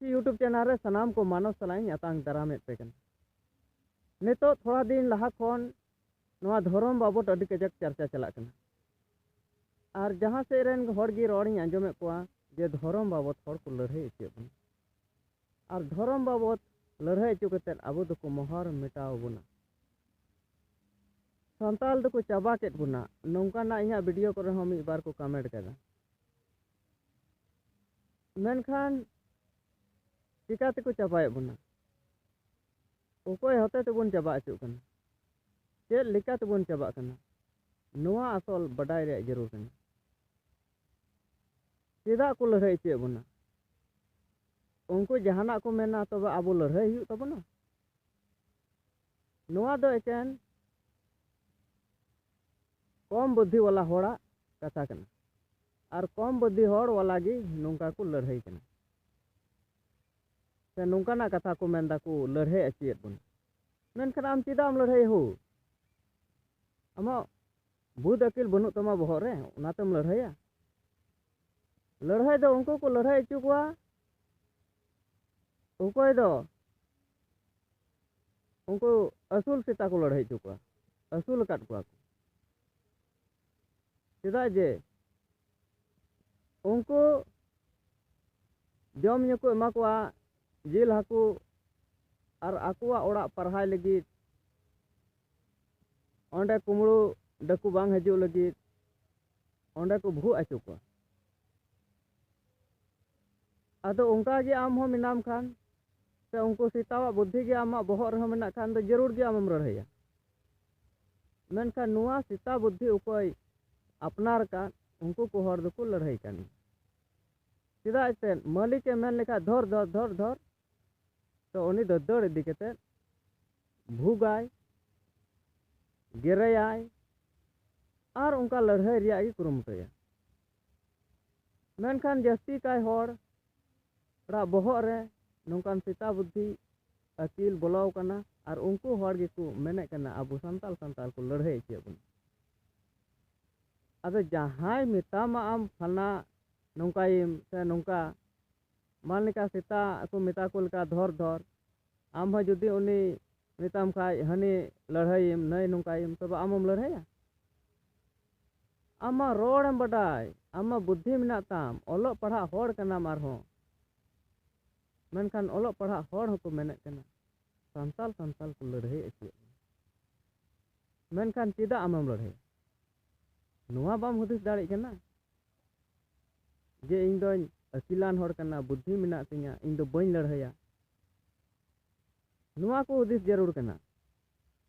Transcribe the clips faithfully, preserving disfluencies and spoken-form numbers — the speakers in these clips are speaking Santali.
ᱤᱧᱟᱹᱜ YouTube channel ᱨᱮ ᱥᱟᱱᱟᱢ ᱠᱚ ᱢᱟᱱᱚᱛ ᱥᱟᱞᱟᱜ ᱤᱧ ᱟᱛᱟᱝ ᱫᱟᱨᱟᱢᱮᱫ ᱯᱮ ᱠᱟᱱᱟ᱾ ᱱᱤᱛᱚᱜ ᱛᱷᱚᱲᱟ ᱫᱤᱱ ᱞᱟᱦᱟ ᱠᱷᱚᱱ ᱱᱚᱣᱟ ᱫᱷᱚᱨᱚᱢ ᱵᱟᱵᱚᱛ ᱟᱹᱰᱤ ᱠᱟᱡᱟᱠ ᱪᱟᱨᱪᱟ ᱪᱟᱞᱟᱜ ᱠᱟᱱᱟ᱾ ᱟᱨ ᱡᱟᱦᱟᱸ ᱥᱮᱫ ᱨᱮᱱ ᱦᱚᱲ ᱜᱮ ᱨᱚᱲᱤᱧ ᱟᱸᱡᱚᱢᱮᱫ ᱠᱚᱣᱟ ᱡᱮ ᱫᱷᱚᱨᱚᱢ ᱵᱟᱵᱚᱛ ᱦᱚᱲ ᱠᱚ ᱞᱟᱹᱲᱦᱟᱹᱭ ᱦᱚᱪᱚᱭᱮᱫ ᱵᱚᱱᱟ᱾ ᱟᱨ ᱫᱷᱚᱨᱚᱢ ᱵᱟᱵᱚᱛ ᱞᱟᱹᱲᱦᱟᱹᱭ ᱦᱚᱪᱚ ᱠᱟᱛᱮᱫ ᱟᱵᱚ ᱫᱚᱠᱚ ᱢᱚᱦᱚᱨ ᱢᱮᱴᱟᱣ ᱵᱚᱱᱟ, ᱥᱟᱱᱛᱟᱞ ᱫᱚᱠᱚ ᱪᱟᱵᱟ ᱠᱮᱫ ᱵᱚᱱᱟ, ᱱᱚᱝᱠᱟᱱᱟᱜ ᱤᱧᱟᱹᱜ video ᱠᱚᱨᱮ ᱦᱚᱸ ᱢᱤᱫ ᱵᱟᱨ ᱠᱚ comment ᱠᱟᱫᱟ᱾ ᱢᱮᱱᱠᱷᱟᱱ ᱪᱤᱠᱟ ᱛᱮᱠᱚ ᱪᱟᱵᱟᱭᱮᱫ ᱵᱚᱱᱟ? ᱚᱠᱚᱭ ᱦᱚᱛᱮ ᱛᱮᱵᱚᱱ ᱪᱟᱵᱟ ᱦᱚᱪᱚᱜ ᱠᱟᱱᱟ? ᱪᱮᱫ ᱞᱮᱠᱟ ᱛᱮᱵᱚᱱ ᱪᱟᱵᱟᱜ ᱠᱟᱱᱟ? ᱱᱚᱣᱟ ᱟᱥᱚᱞ ᱵᱟᱰᱟᱭ ᱨᱮᱭᱟᱜ ᱡᱟᱹᱨᱩᱲ ᱠᱟᱱᱟ᱾ ᱪᱮᱫᱟᱜ ᱠᱚ ᱞᱟᱹᱲᱦᱟᱹᱭ ᱦᱚᱪᱚᱭᱮᱫ ᱵᱚᱱᱟ? ᱩᱱᱠᱩ ᱡᱟᱦᱟᱱᱟᱜ ᱠᱚ ᱢᱮᱱᱟ, ᱛᱚᱵᱮ ᱟᱵᱚ ᱞᱟᱹᱲᱦᱟᱹᱭ ᱦᱩᱭᱩᱜ ᱛᱟᱵᱚᱱᱟ? ᱱᱚᱣᱟ ᱫᱚ ᱮᱠᱮᱱ ᱠᱚᱢ ᱵᱩᱫᱽᱫᱷᱤ ᱣᱟᱞᱟ ᱦᱚᱲᱟᱜ ᱠᱟᱛᱷᱟ ᱠᱟᱱᱟ᱾ ᱟᱨ ᱠᱚᱢ ᱵᱩᱫᱽᱫᱷᱤ ᱦᱚᱲ ᱣᱟᱞᱟ ᱜᱮ ᱱᱚᱝᱠᱟ ᱠᱚ ᱞᱟᱹᱲᱦᱟᱹᱭ ᱠᱟᱱᱟ, ᱥᱮ ᱱᱚᱝᱠᱟᱱᱟᱜ ᱠᱟᱛᱷᱟ ᱠᱚ ᱢᱮᱱ ᱫᱟᱠᱚ, ᱞᱟᱹᱲᱦᱟᱹᱭ ᱦᱚᱪᱚᱭᱮᱫ ᱵᱚᱱᱟ᱾ ᱢᱮᱱᱠᱷᱟᱱ ᱟᱢ ᱪᱮᱫᱟᱜ ᱮᱢ ᱞᱟᱹᱲᱦᱟᱹᱭᱟ ᱦᱳ? ᱟᱢᱟᱜ ᱵᱩᱫᱽ ᱟᱹᱠᱤᱞ ᱵᱟᱹᱱᱩᱜ ᱛᱟᱢᱟ ᱵᱚᱦᱚᱜ ᱨᱮ, ᱚᱱᱟᱛᱮᱢ ᱞᱟᱹᱲᱦᱟᱹᱭᱟ? ᱞᱟᱹᱲᱦᱟᱹᱭ ᱫᱚ ᱩᱱᱠᱩ ᱠᱚ ᱞᱟᱹᱲᱦᱟᱹᱭ ᱦᱚᱪᱚ ᱠᱚᱣᱟ, ᱚᱠᱚᱭ ᱫᱚ ᱩᱱᱠᱩ ᱟᱹᱥᱩᱞ ᱥᱮᱛᱟ ᱠᱚ ᱞᱟᱹᱲᱦᱟᱹᱭ ᱦᱚᱪᱚ ᱠᱚᱣᱟ, ᱟᱹᱥᱩᱞ ᱟᱠᱟᱫ ᱠᱚᱣᱟ ᱠᱚ᱾ ᱪᱮᱫᱟᱜ ᱡᱮ ᱩᱱᱠᱩ ᱡᱚᱢ ᱧᱩ ᱠᱚ ᱮᱢᱟ ᱠᱚᱣᱟ, ᱡᱤᱞ ᱦᱟᱹᱠᱩ, ᱟᱨ ᱟᱠᱚᱣᱟᱜ ᱚᱲᱟᱜ ᱯᱟᱨᱦᱟᱭ ᱞᱟᱹᱜᱤᱫ, ᱚᱸᱰᱮ ᱠᱩᱢᱲᱩ ᱰᱟᱹᱠᱩ ᱵᱟᱝ ᱦᱤᱡᱩᱜ ᱞᱟᱹᱜᱤᱫ, ᱚᱸᱰᱮ ᱠᱚ ᱵᱷᱩᱜ ᱦᱚᱪᱚ ᱠᱚᱣᱟ᱾ ᱟᱫᱚ ᱚᱱᱠᱟ ᱜᱮ ᱟᱢ ᱦᱚᱸ ᱢᱮᱱᱟᱢ ᱠᱷᱟᱱ, ᱥᱮ ᱩᱱᱠᱩ ᱥᱮᱛᱟᱣᱟᱜ ᱵᱩᱫᱽᱫᱷᱤ ᱜᱮ ᱟᱢᱟᱜ ᱵᱚᱦᱚᱜ ᱨᱮᱦᱚᱸ ᱢᱮᱱᱟᱜ ᱠᱷᱟᱱ ᱫᱚ, ᱡᱟᱹᱨᱩᱲ ᱜᱮ ᱟᱢᱮᱢ ᱞᱟᱹᱲᱦᱟᱹᱭᱟ᱾ ᱢᱮᱱᱠᱷᱟᱱ ᱱᱚᱣᱟ ᱥᱮᱛᱟ ᱵᱩᱫᱽᱫᱷᱤ ᱚᱠᱚᱭ ᱟᱯᱱᱟᱨ ᱠᱟᱱ, ᱩᱱᱠᱩ ᱠᱚ ᱦᱚᱲ ᱫᱚᱠᱚ ᱞᱟᱹᱲᱦᱟᱹᱭ ᱠᱟᱱ ᱜᱮᱭᱟ᱾ ᱪᱮᱫᱟᱜ ᱮᱱᱛᱮᱫ ᱢᱟᱹᱞᱤᱠᱮ ᱢᱮᱱ ᱞᱮᱠᱷᱟᱡ, "ᱫᱷᱚᱨ, ᱫᱷᱚᱨ, ᱫᱷᱚᱨ, ᱫᱷᱚᱨ," ᱛᱚ ᱩᱱᱤ ᱫᱚ ᱫᱟᱹᱲ ᱤᱫᱤ ᱠᱟᱛᱮᱫ ᱵᱷᱩᱜᱟᱭ, ᱜᱮᱨᱮᱭᱟᱭ, ᱟᱨ ᱚᱱᱠᱟ ᱞᱟᱹᱲᱦᱟᱹᱭ ᱨᱮᱭᱟᱜ ᱜᱮ ᱠᱩᱨᱩᱢᱩᱴᱩᱭᱟ᱾ ᱢᱮᱱᱠᱷᱟᱱ ᱡᱟᱹᱥᱛᱤ ᱠᱟᱭ ᱦᱚᱲ ᱦᱚᱲᱟᱜ ᱵᱚᱦᱚᱜ ᱨᱮ ᱱᱚᱝᱠᱟᱱ ᱥᱮᱛᱟ ᱵᱩᱫᱽᱫᱷᱤ ᱟᱹᱠᱤᱞ ᱵᱚᱞᱚ ᱟᱠᱟᱱᱟ, ᱟᱨ ᱩᱱᱠᱩ ᱦᱚᱲ ᱜᱮᱠᱚ ᱢᱮᱱᱮᱫ ᱠᱟᱱᱟ, "ᱟᱵᱚ ᱥᱟᱱᱛᱟᱞ, ᱥᱟᱱᱛᱟᱞ ᱠᱚ ᱞᱟᱹᱲᱦᱟᱹᱭ ᱦᱚᱪᱚᱭᱮᱫ ᱵᱚᱱᱟ᱾" ᱟᱫᱚ ᱡᱟᱦᱟᱸᱭ ᱢᱮᱛᱟᱢᱟ ᱟᱢ ᱯᱷᱟᱞᱱᱟ ᱱᱚᱝᱠᱟᱭᱮᱢ ᱥᱮ ᱱᱚᱝᱠᱟ, ᱢᱟᱱ ᱞᱮᱠᱟ ᱥᱮᱛᱟ ᱠᱚ ᱢᱮᱛᱟ ᱠᱚ ᱞᱮᱠᱟ ᱫᱷᱚᱨ ᱫᱷᱚᱨ, ᱟᱢ ᱦᱚᱸ ᱡᱩᱫᱤ ᱩᱱᱤ ᱢᱮᱛᱟᱢ ᱠᱷᱟᱡ ᱦᱟᱹᱱᱤ ᱞᱟᱹᱲᱦᱟᱹᱭᱮᱢ, ᱱᱟᱹᱭ ᱱᱚᱝᱠᱟᱭᱮᱢ, ᱛᱚᱵᱮ ᱟᱢ ᱦᱚᱸᱢ ᱞᱟᱹᱲᱦᱟᱹᱭᱟ? ᱟᱢ ᱢᱟ ᱨᱚᱲᱮᱢ ᱵᱟᱰᱟᱭ, ᱟᱢ ᱢᱟ ᱵᱩᱫᱽᱫᱷᱤ ᱢᱮᱱᱟᱜ ᱛᱟᱢ, ᱚᱞᱚᱜ ᱯᱟᱲᱦᱟᱜ ᱦᱚᱲ ᱠᱟᱱᱟᱢ ᱟᱨᱦᱚᱸ᱾ ᱢᱮᱱᱠᱷᱟᱱ ᱚᱞᱚᱜ ᱯᱟᱲᱦᱟᱜ ᱦᱚᱲ ᱦᱚᱸᱠᱚ ᱢᱮᱱᱮᱫ ᱠᱟᱱᱟ, ᱥᱟᱱᱛᱟᱞ ᱥᱟᱱᱛᱟᱞ ᱠᱚ ᱞᱟᱹᱲᱦᱟᱹᱭ ᱦᱚᱪᱚᱭᱮᱫ ᱵᱚᱱᱟ᱾ ᱢᱮᱱᱠᱷᱟᱱ ᱪᱮᱫᱟᱜ ᱟᱢᱮᱢ ᱞᱟᱹᱲᱦᱟᱹᱭᱟ? ᱱᱚᱣᱟ ᱵᱟᱢ ᱦᱩᱫᱤᱥ ᱫᱟᱲᱮᱭᱟᱜ ᱠᱟᱱᱟ ᱡᱮ ᱤᱧ ᱫᱚᱧ ᱟᱹᱠᱤᱞᱟᱱ ᱦᱚᱲ ᱠᱟᱱᱟ, ᱵᱩᱫᱽᱫᱷᱤ ᱢᱮᱱᱟᱜ ᱛᱤᱧᱟ, ᱤᱧ ᱫᱚ ᱵᱟᱹᱧ ᱞᱟᱹᱲᱦᱟᱹᱭᱟ? ᱱᱚᱣᱟ ᱠᱚ ᱦᱩᱫᱤᱥ ᱡᱟᱹᱨᱩᱲ ᱠᱟᱱᱟ᱾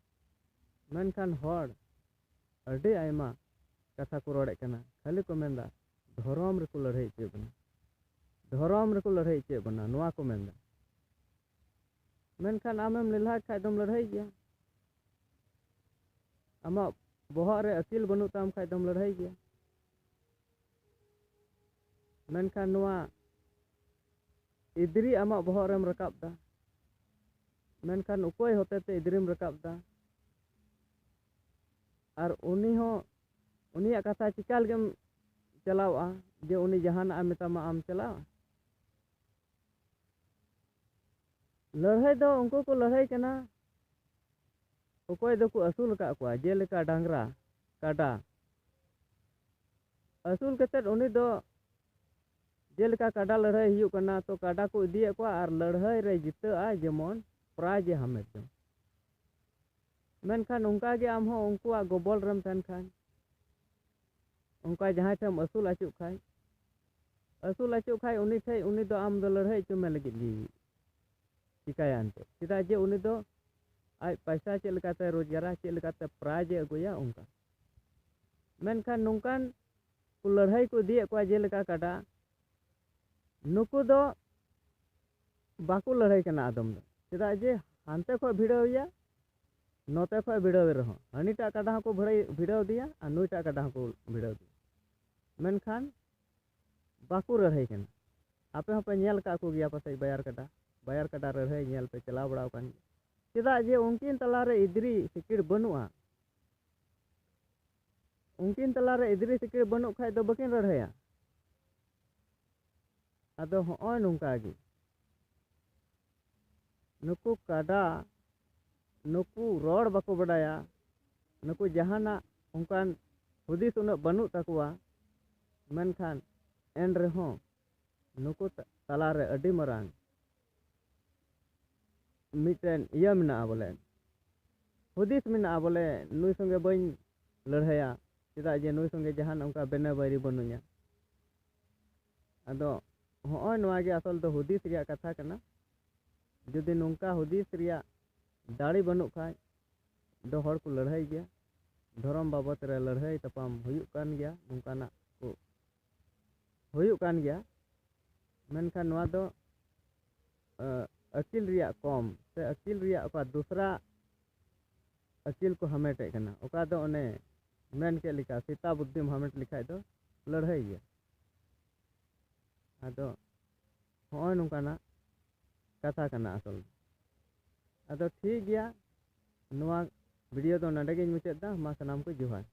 ᱢᱮᱱᱠᱷᱟᱱ ᱦᱚᱲ ᱟᱹᱰᱤ ᱟᱭᱢᱟ ᱠᱟᱛᱷᱟ ᱠᱚ ᱨᱚᱲᱮᱫ ᱠᱟᱱᱟ, ᱠᱷᱟᱹᱞᱤ ᱠᱚ ᱢᱮᱱᱫᱟ ᱫᱷᱚᱨᱚᱢ ᱨᱮᱠᱚ ᱞᱟᱹᱲᱦᱟᱹᱭ ᱦᱚᱪᱚᱭᱮᱫ ᱵᱚᱱᱟ, ᱫᱷᱚᱨᱚᱢ ᱨᱮᱠᱚ ᱞᱟᱹᱲᱦᱟᱹᱭ ᱦᱚᱪᱚᱭᱮᱫ ᱵᱚᱱᱟ, ᱱᱚᱣᱟ ᱠᱚ ᱢᱮᱱᱫᱟ᱾ ᱢᱮᱱᱠᱷᱟᱱ ᱟᱢᱮᱢ ᱞᱮᱞᱦᱟ ᱠᱷᱟᱡ ᱫᱚᱢ ᱞᱟᱹᱲᱦᱟᱹᱭ ᱜᱮᱭᱟ᱾ ᱟᱢᱟᱜ ᱵᱚᱦᱚᱜ ᱨᱮ ᱟᱹᱠᱤᱞ ᱵᱟᱹᱱᱩᱜ ᱛᱟᱢ ᱠᱷᱟᱡ ᱫᱚᱢ ᱞᱟᱹᱲᱦᱟᱹᱭ ᱜᱮᱭᱟ᱾ ᱢᱮᱱᱠᱷᱟᱱ ᱱᱚᱣᱟ ᱤᱫᱨᱤ ᱟᱢᱟᱜ ᱵᱚᱦᱚᱜ ᱨᱮᱢ ᱨᱟᱠᱟᱵ ᱫᱟ᱾ ᱢᱮᱱᱠᱷᱟᱱ ᱚᱠᱚᱭ ᱦᱚᱛᱮᱛᱮ ᱤᱫᱨᱤᱢ ᱨᱟᱠᱟᱵ ᱫᱟ? ᱟᱨ ᱩᱱᱤ ᱦᱚᱸ, ᱩᱱᱤᱭᱟᱜ ᱠᱟᱛᱷᱟ ᱪᱤᱠᱟ ᱞᱟᱹᱜᱤᱫ ᱮᱢ ᱪᱟᱞᱟᱣᱼᱟ ᱡᱮ ᱩᱱᱤ ᱡᱟᱦᱟᱱᱟᱜ ᱮ ᱢᱮᱛᱟᱢᱟ ᱟᱢ ᱪᱟᱞᱟᱣᱼᱟ? ᱞᱟᱹᱲᱦᱟᱹᱭ ᱫᱚ ᱩᱱᱠᱩ ᱠᱚ ᱞᱟᱹᱲᱦᱟᱹᱭ ᱠᱟᱱᱟ, ᱚᱠᱚᱭ ᱫᱚᱠᱚ ᱟᱹᱥᱩᱞ ᱟᱠᱟᱫ ᱠᱚᱣᱟ, ᱡᱮᱞᱮᱠᱟ ᱰᱟᱝᱨᱟ, ᱠᱟᱰᱟ᱾ ᱟᱹᱥᱩᱞ ᱠᱟᱛᱮᱫ ᱩᱱᱤ ᱫᱚ ᱡᱮᱞᱮᱠᱟ ᱠᱟᱰᱟ ᱞᱟᱹᱲᱦᱟᱹᱭ ᱦᱩᱭᱩᱜ ᱠᱟᱱᱟ, ᱛᱚ ᱠᱟᱰᱟ ᱠᱚ ᱤᱫᱤᱭᱮᱫ ᱠᱚᱣᱟ ᱟᱨ ᱞᱟᱹᱲᱦᱟᱹᱭ ᱨᱮ ᱡᱤᱛᱟᱹᱜ ᱟᱭ, ᱡᱮᱢᱚᱱ prize ᱮ ᱦᱟᱢᱮᱴ ᱡᱚᱝ᱾ ᱢᱮᱱᱠᱷᱟᱱ ᱚᱱᱠᱟ ᱜᱮ ᱟᱢ ᱦᱚᱸ ᱩᱱᱠᱩᱣᱟᱜ ᱜᱚᱵᱚᱞ ᱨᱮᱢ ᱛᱟᱦᱮᱱ ᱠᱷᱟᱱ, ᱚᱱᱠᱟ ᱡᱟᱦᱟᱸᱭ ᱴᱷᱮᱱ ᱮᱢ ᱟᱹᱥᱩᱞ ᱟᱹᱪᱩᱜ ᱠᱷᱟᱡ, ᱟᱹᱥᱩᱞ ᱟᱹᱪᱩᱜ ᱠᱷᱟᱡ ᱩᱱᱤ ᱴᱷᱮᱡ, ᱩᱱᱤ ᱫᱚ ᱟᱢ ᱫᱚ ᱞᱟᱹᱲᱦᱟᱹᱭ ᱦᱚᱪᱚ ᱢᱮ ᱞᱟᱹᱜᱤᱫ ᱜᱮ ᱪᱤᱠᱟᱹᱭᱟ ᱮᱱᱛᱮᱫ? ᱪᱮᱫᱟᱜ ᱡᱮ ᱩᱱᱤ ᱫᱚ ᱟᱡ ᱯᱟᱭᱥᱟ ᱪᱮᱫ ᱞᱮᱠᱟᱛᱮ ᱨᱳᱡᱽᱜᱟᱨᱟ, ᱪᱮᱫ ᱞᱮᱠᱟᱛᱮ prize ᱮ ᱟᱹᱜᱩᱭᱟ, ᱚᱱᱠᱟ᱾ ᱢᱮᱱᱠᱷᱟᱱ ᱱᱚᱝᱠᱟᱱ ᱠᱚ ᱞᱟᱹᱲᱦᱟᱹᱭ ᱠᱚ ᱤᱫᱤᱭᱮᱫ ᱠᱚᱣᱟ, ᱡᱮᱞᱮᱠᱟ ᱠᱟᱰᱟ, ᱱᱩᱠᱩ ᱫᱚ ᱵᱟᱠᱚ ᱞᱟᱹᱲᱦᱟᱹᱭ ᱠᱟᱱᱟ ᱟᱫᱚᱢ ᱫᱚ᱾ ᱪᱮᱫᱟᱜ ᱡᱮ ᱦᱟᱱᱛᱮ ᱠᱷᱚᱡ ᱵᱷᱤᱲᱟᱹᱣ ᱮᱭᱟ, ᱱᱚᱛᱮ ᱠᱷᱚᱡ ᱵᱷᱤᱲᱟᱹᱣ ᱮ ᱨᱮᱦᱚᱸ, ᱦᱟᱹᱱᱤᱴᱟᱜ ᱠᱟᱰᱟ ᱦᱚᱸᱠᱚ ᱵᱷᱤᱲᱟᱹᱣ, ᱵᱷᱤᱲᱟᱹᱣ ᱮᱫᱮᱭᱟ ᱟᱨ ᱱᱩᱭᱴᱟᱜ ᱠᱟᱰᱟ ᱦᱚᱸᱠᱚ ᱵᱷᱤᱲᱟᱹᱣ ᱮᱫᱮᱭᱟ᱾ ᱢᱮᱱᱠᱷᱟᱱ ᱵᱟᱠᱚ ᱞᱟᱹᱲᱦᱟᱹᱭ ᱠᱟᱱᱟ᱾ ᱟᱯᱮ ᱦᱚᱸᱯᱮ ᱧᱮᱞ ᱟᱠᱟᱫ ᱠᱚᱜᱮᱭᱟ ᱯᱟᱥᱮᱡ ᱵᱟᱭᱟᱨ ᱠᱟᱰᱟ, ᱵᱟᱭᱟᱨ ᱠᱟᱰᱟ ᱞᱟᱹᱲᱦᱟᱹᱭ ᱧᱮᱞ ᱯᱮ ᱪᱟᱞᱟᱣ ᱵᱟᱲᱟ ᱟᱠᱟᱱ ᱜᱮᱭᱟ᱾ ᱪᱮᱫᱟᱜ ᱡᱮ ᱩᱱᱠᱤᱱ ᱛᱟᱞᱟᱨᱮ ᱤᱫᱨᱤ ᱥᱤᱠᱤᱲ ᱵᱟᱹᱱᱩᱜᱼᱟ᱾ ᱩᱱᱠᱤᱱ ᱛᱟᱞᱟᱨᱮ ᱤᱫᱨᱤ ᱥᱤᱠᱤᱲ ᱵᱟᱹᱱᱩᱜ ᱠᱷᱟᱡ ᱫᱚ ᱵᱟᱹᱠᱤᱱ ᱞᱟᱹᱲᱦᱟᱹᱭᱟ᱾ ᱟᱫᱚ ᱦᱚᱸᱜᱼᱚᱭ ᱱᱚᱝᱠᱟ ᱜᱮ, ᱱᱩᱠᱩ ᱠᱟᱰᱟ, ᱱᱩᱠᱩ ᱨᱚᱲ ᱵᱟᱠᱚ ᱵᱟᱰᱟᱭᱟ, ᱱᱩᱠᱩ ᱡᱟᱦᱟᱱᱟᱜ ᱚᱱᱠᱟᱱ ᱦᱩᱫᱤᱥ ᱩᱱᱟᱹᱜ ᱵᱟᱹᱱᱩᱜ ᱛᱟᱠᱚᱣᱟ, ᱢᱮᱱᱠᱷᱟᱱ ᱮᱱ ᱨᱮᱦᱚᱸ ᱱᱩᱠᱩ ᱛᱟ-, ᱛᱟᱞᱟᱨᱮ ᱟᱹᱰᱤ ᱢᱟᱨᱟᱝ ᱢᱤᱫᱴᱮᱱ ᱤᱭᱟᱹ ᱢᱮᱱᱟᱜᱼᱟ ᱵᱚᱞᱮ, ᱦᱩᱫᱤᱥ ᱢᱮᱱᱟᱜᱼᱟ ᱵᱚᱞᱮ, ᱱᱩᱭ ᱥᱚᱸᱜᱮ ᱵᱟᱹᱧ ᱞᱟᱹᱲᱦᱟᱹᱭᱟ, ᱪᱮᱫᱟᱜ ᱡᱮ ᱱᱩᱭ ᱥᱚᱸᱜᱮ ᱡᱟᱦᱟᱱ ᱚᱱᱠᱟ ᱵᱮᱱᱟᱹ ᱵᱟᱹᱭᱨᱤ ᱵᱟᱹᱱᱩᱧᱟ᱾ ᱟᱫᱚ ᱦᱚᱸᱜᱼᱚᱭ ᱱᱚᱣᱟ ᱜᱮ ᱟᱥᱚᱞ ᱫᱚ ᱦᱩᱫᱤᱥ ᱨᱮᱭᱟᱜ ᱠᱟᱛᱷᱟ ᱠᱟᱱᱟ᱾ ᱡᱩᱫᱤ ᱱᱚᱝᱠᱟ ᱦᱩᱫᱤᱥ ᱨᱮᱭᱟᱜ ᱫᱟᱲᱮ ᱵᱟᱹᱱᱩᱜ ᱠᱷᱟᱡ ᱫᱚ ᱦᱚᱲ ᱠᱚ ᱞᱟᱹᱲᱦᱟᱹᱭ ᱜᱮᱭᱟ, ᱫᱷᱚᱨᱚᱢ ᱵᱟᱵᱚᱛ ᱨᱮ ᱞᱟᱹᱲᱦᱟᱹᱭ ᱛᱟᱯᱟᱢ ᱦᱩᱭᱩᱜ ᱠᱟᱱ ᱜᱮᱭᱟ, ᱱᱚᱝᱠᱟᱱᱟᱜ ᱠᱚ ᱦᱩᱭᱩᱜ ᱠᱟᱱ ᱜᱮᱭᱟ᱾ ᱢᱮᱱᱠᱷᱟᱱ ᱱᱚᱣᱟ ᱫᱚ, ᱟᱹ, ᱟᱹᱠᱤᱞ ᱨᱮᱭᱟᱜ ᱠᱚᱢ ᱥᱮ ᱟᱹᱠᱤᱞ ᱨᱮᱭᱟᱜ ᱚᱠᱟ ᱫᱚᱥᱨᱟ ᱟᱹᱠᱤᱞ ᱠᱚ ᱦᱟᱢᱮᱴᱮᱫ ᱠᱟᱱᱟ, ᱚᱠᱟ ᱫᱚ ᱚᱱᱮ ᱢᱮᱱ ᱠᱮᱫ ᱞᱮᱠᱟ ᱥᱮᱛᱟ ᱵᱩᱫᱽᱫᱷᱤᱢ ᱦᱟᱢᱮᱴ ᱞᱮᱠᱷᱟᱡ ᱫᱚ ᱞᱟᱹᱲᱦᱟᱹᱭ ᱜᱮᱭᱟ᱾ ᱟᱫᱚ ᱦᱚᱸᱜᱼᱚᱭ ᱱᱚᱝᱠᱟᱱᱟᱜ ᱠᱟᱛᱷᱟ ᱠᱟᱱᱟ ᱟᱥᱚᱞ ᱫᱚ᱾ ᱟᱫᱚ ᱴᱷᱤᱠ ᱜᱮᱭᱟ, ᱱᱚᱣᱟ ᱵᱷᱤᱰᱤᱭᱳ ᱫᱚ ᱱᱚᱰᱮ ᱜᱤᱧ ᱢᱩᱪᱟᱹᱫ ᱮᱫᱟ᱾ ᱢᱟ ᱥᱟᱱᱟᱢ ᱠᱚ ᱡᱚᱦᱟᱨ᱾